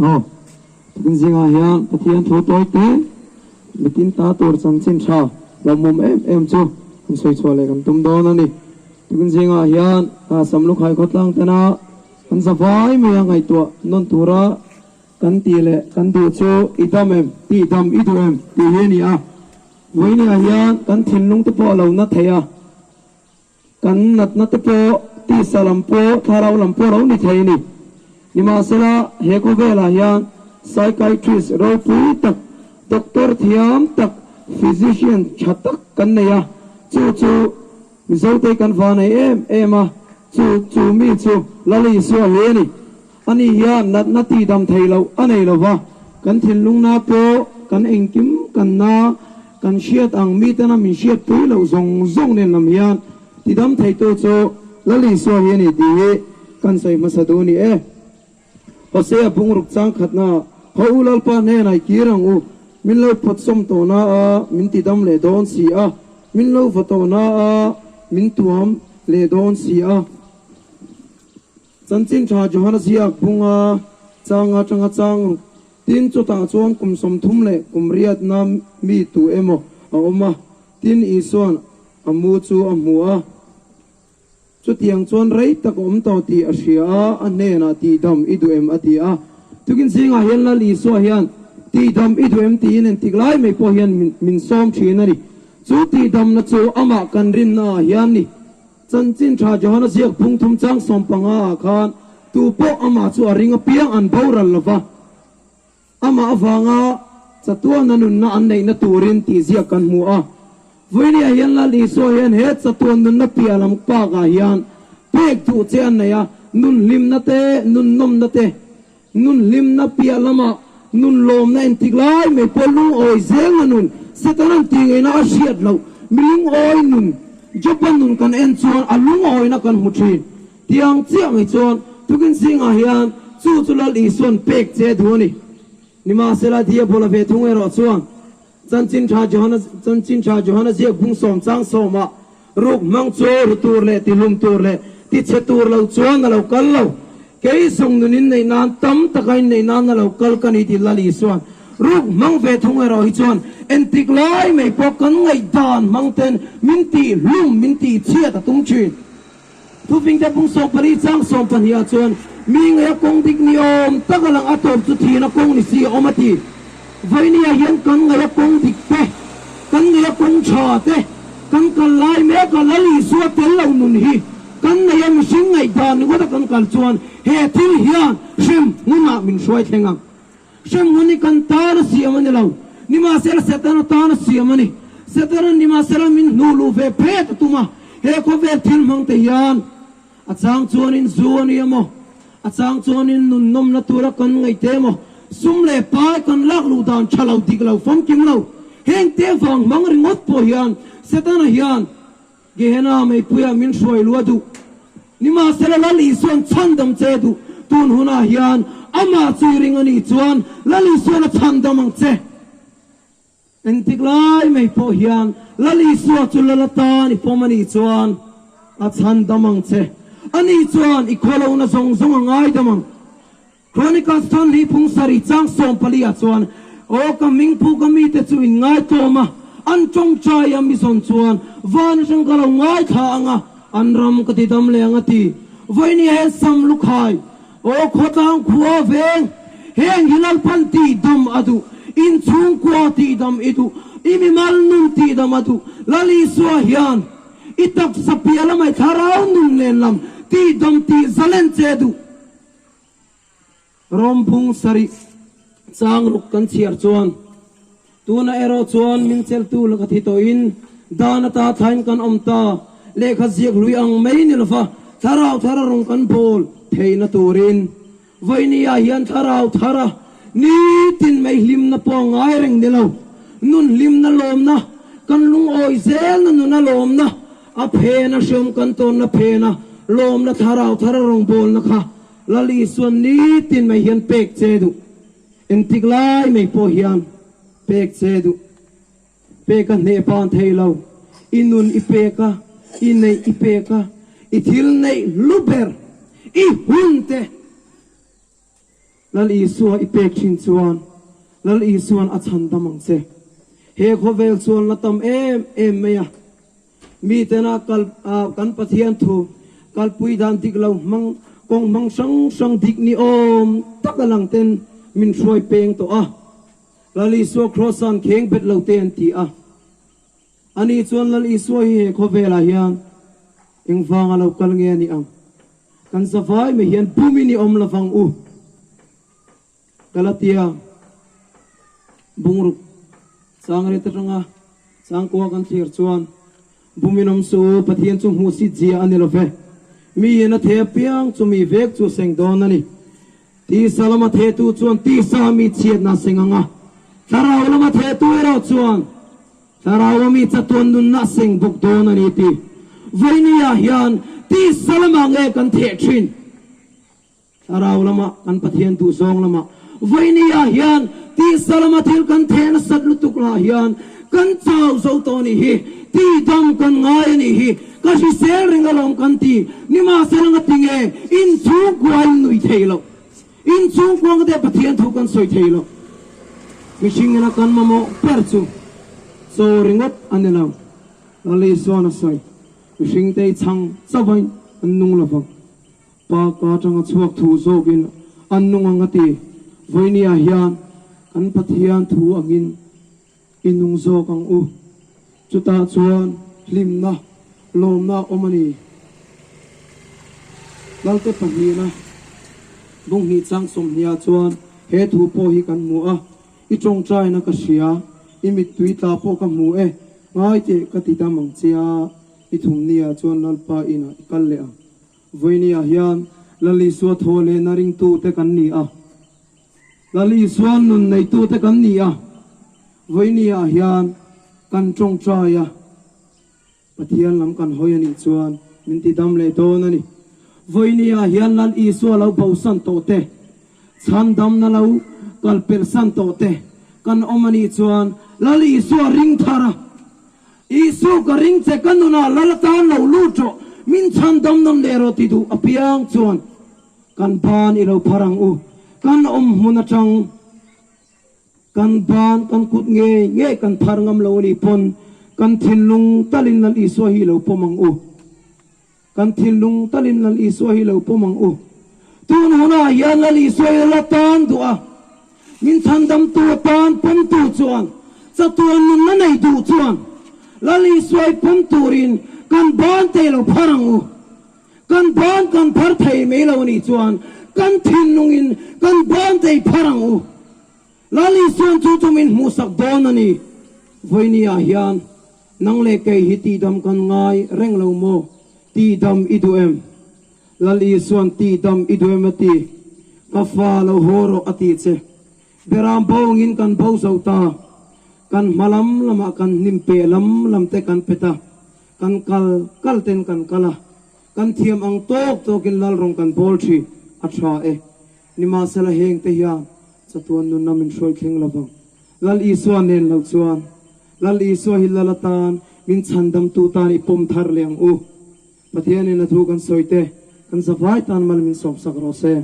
Aw, tukin zingah hian Pathian thu tawi te mitin ta tur chanchin tha lawmawm em em chu han sawi chhuah leh kan tum dawn a ni. Tukin zingah hian Samlukhai khawtlang tena kan zavai mai a ngaihtuah nawn tura kan tih leh kan duh chu i dam em, tih dam i duh em tih hi a ni a. Vawinia hian kan thinlung te pawh a lo na thei a. Kan natna te pawh tisa lam pawh thlarau lam pawh ro ni thei a ni. Nimahsela, he khawvelah hian psychiatrist ropui tak, doctor thiam tak, physician tha tak kan nei a, chu chu Mizote kan va nei em em a, chu chu mi chu Lal Isua hi a ni. Ani hian natna tihdam thei loh a nei lo va, kan thinlungna pawh kan engkim kan na kan hriat ang mitena min hriatpui loh zawng zawng nen lam hian tidam theitu chu Lal Isua hi a ni tih hi kan sawi hmasa duh a ni e. Hosea bungruk chang khatna Haw u Lalpa hnenah i kir ang u, min lo phawtsawm tawh na a min tidam leh dawn si a, min lo vaw tawh na a min tuam leh dawn si a. Chanchin tha Johana ziak bunga chang atanga chang ruk tin chutah chuan kum 30 leh kum riatna mi tu emaw a awm a, tin Isua'n a mu chu a hmu a. Chutiang chuan rei tak a awm tawh tih a hria a, a hnenah tihdam i duh em a ti a. Tukin zingah hian Lal Isua hian tihdam i duh em tiin entik lai mai pawh hian min sawm thin a ni. Chu tihdamna chu amah kan rinna ah hian ni. Chanchin tha Johana ziak phung thum chang 15 ah khan tu pawh amah chu a ring apiang an boral lo va, amah avanga chatuana nunna an neihna turin tih ziak kan hmu a. Vawinia hian Lal Isua hian he chatuan nunna piah lam pakah hian pek duh che an nei a, nun hlimna te, nun nawmna te, nun hlimna piah lamah nun lawmna entik lai mai pawh lungawi zel na nun, Setanan tih ngaihna a hriat loh, mi lungawi nun, Joba nun kan en chuan a lungawina kan hmu thin. Tiang chiah mai chuan tukin zingah hian chu chu Lal Isuan pek che duh a ni. Nimahsela Diabola ve thung erawh chuan Chanchin Tha Johana Chanchin Tha Johana ziak bung sawm chang sawmah ruk hmang chu ru tur leh tihlum tur leh tichhe tur lo chuan a lo kal lo. Kei zawng nun in neih nan tam taka in neih nan a lo kal ka ni tih Lal Isuan ruk hmang ve thung erawh hi chuan entik lai mai pawh kan ngaihdan hmang ten min tihhlum min tihchhiat a tum thin. Thufingte bung 14 chang 12 ah chuan mi ngaia kawng dik ni awm tak a lang a tawp chu thihna kawng ni si a awm a ti. Vawinia hian kan ngaia kawng dik te, kan ngaia kawng tha te, kan kal lai mek a Lal Isua tel lo nun hi kan ngaia mihring ngaihdan ni ngawt a kan kal chuan he thil hian hrem hmunah min hruai thleng ang. Hrem hmun hi kan tan a siam a ni lo, nimahsela Setana tan a siam a ni. Setana nimahsela min hnuh luh ve phet a tum a, he khawvel thil hmang te hian a chang chuanin zu a ni emaw, a chang chuanin nun nawmna tura kan ngaih te emaw, sum leh pai kan lak luh dan tha lo dik lo famkim lo, heng te vang hmang ringawt pawh hian Setana hian Gehenna meipuia min hruai luh a duh. Nimahsela Lal Isua'n chhandam che a duh. Tun hunah hian amah chu i ring a nih chuan Lal Isua'n a chhandam ang che. Engtik lai mai pawh hian Lal Isua chu Lal atan i pawm a nih chuan a chhandam ang che. Ani chuan i khawlohna zawng zawng a ngaidam ang. Chronicles chuan Hlihphung sarih chang 14 ah chuan, Aw ka hmingphu ka mite chu in ngaitlawm a, an tawngtai a mi zawn chuan van atang ka lo ngaithla ang a, an ram ka ti dam leh ang a ti. Vawinia he Sam Lukhai, aw khawtlang khua veng, heng hi Lalpan tih dam a duh, inchhungkua tih dam i duh, i mimal nun tih dam a duh, Lal Isua hian i taksa piah lamah i thlarau nun len lam tih dam tih zalen che duh. Rawm phung sarih chang ruk kan chhiar chuan tuna erawh chuan min cheltu laka thi tawhin dan ata thlain kan awm ta, lehkha ziak hlui ang mai ni lova thlarau thara rawng kan bawl theihna turin vawinia hian thlarau thara nitin mai hlimna pawh ngai reng ni lo, nun hlimna lawmna, kan lungawi zelna nuna lawmna, a phena hreawm kan tawnna phena lawmna thlarau thara rawng bawlna kha Lal Isuan nitin mai hian pek che duh. Engtik lai mai pawh hian pek che duh. Pek a hneh ban thei lo. I nun i pek a, i neih i pek a, i thil neih hlu ber, i hun te. Lal Isua i pek thin chuan Lal Isuan a chhandam ang che. He khawvel chuan la tam em em mai a. Mi tena kal kan Pathian thu kalpui dan dik lo hmang kawng hmang hrang hrang dik ni awm tak a lang ten min hruai peng tawh a. Lal Isua Kross-a'n kheng bet lo te an ti a. Ani chuan Lal Isua hi he khawvelah hian engvanga lo kal nge a nih ang? Kan zavai mai hian bumin i awm lovang u. Galatia bungruk changriat atanga changkua kan thlir chuan bumin awm suh u, Pathian chu hmuhsit zia a ni lo ve. Miin a theh apiang chu mi vek chu seng dawn a ni. Tisa lama thehtu chuan tisa mi chhiatna a seng ang a, thlarau lama thehtu erawh chuan thlarau a mi chatuan nunna a seng bawk dawn a ni tih vawinia hian tisa lamah nge kan theh thin? Thlarau lama kan Pathian duhzawng lama vawinia hian tisa lama thil kan theh nasat lutuk lah hian kan chau zo tawh a nih hi, tihdam kan ngai a nih hi, ka hrisel reng alawm kan ti. Nimahsela nga ti nge inchhungkua in nui thei loh? Inchhungkua nga te Pathian thu kan sawi thei loh? Mihring ina kan mamawh ber chu chaw ringawt a ni lo. Lal Isuan a sawi, Mihring te i chhang chauhin an nung lovang. Pa ka atanga chhuak thu zawkin an nung ang a ti. Vawinia hian kan Pathian thu angin i nung zawk ang u. Chutah chuan hlimna, lawmna a awm a ni. Lalte pahnihna bunghnih chang sawmhniah chuan he thu pawh hi kan hmu a, I tawngtaina ka hria, i mittui tla pawh ka hmu e, ngai teh ka ti dam ang che a, i thumniah chuan Lalpa inah i kal leh ang. Vawinia hian Lal Isua thaw lehna ringtute kan ni a, Lal Isua nun neitute kan ni a, vawinia hian kan tawngtai a, Pathian lam kan hawi a nih chuan min ti dam leh dawn a ni. Vawinia hian Lal Isua lo bosan tawh te, chhandamna lo kal pelhsan tawh te kan awm a nih chuan Lal Isua ring thar a, Isu ka ring che ka nunah lal atan lo lut rawh, min chhandam nawn leh rawh ti duh apiang chuan kan ban i lo phar ang u, kan awm hmun atang kan ban kan kut ngei ngei kan phar ngam lo a nih pawn kan thinlung talin Lal Isua hi i lo pawm ang u. Kan thinlung talin Lal Isua hi lo pawm ang u. Tun hunah hian Lal Isua hi la tan duh a, min chhandamtu atan pawmtu chuan, chatuan nunna nei duh chuan Lal Isua hi pawm turin kan ban te lo phar ang u. Kan ban kan phar thei mai lo anih chuan kan thinlungin kan ban te hi phar ang u. Lal Isuan chu chu min hmuhsak dawn a ni. Vawinia hian nang leh kei hi tihdam kan ngai reng lo maw? Tihdam i duh em? Lal Isuan tihdam i duh em a ti. Ka fa lo haw rawh a ti che. Beram bo angin kan bo zo ta. Kan hma lam lamah kan hnim peh lam lam te kan pet a, kan kal kal ten kan kal a. Kan thiam ang tawk tawkin Lal rawng kan bawl thin a tha e. Nimahsela heng te hian chatuan nunna min hruai thleng lovang. Lal Isua nen lo chuan Lal Isua hi Lal atan min chhandamtu tan i pawm thar leh ang u. Pathianin a thu kan sawi te kan zavai tan mal min sawmsak rawh se.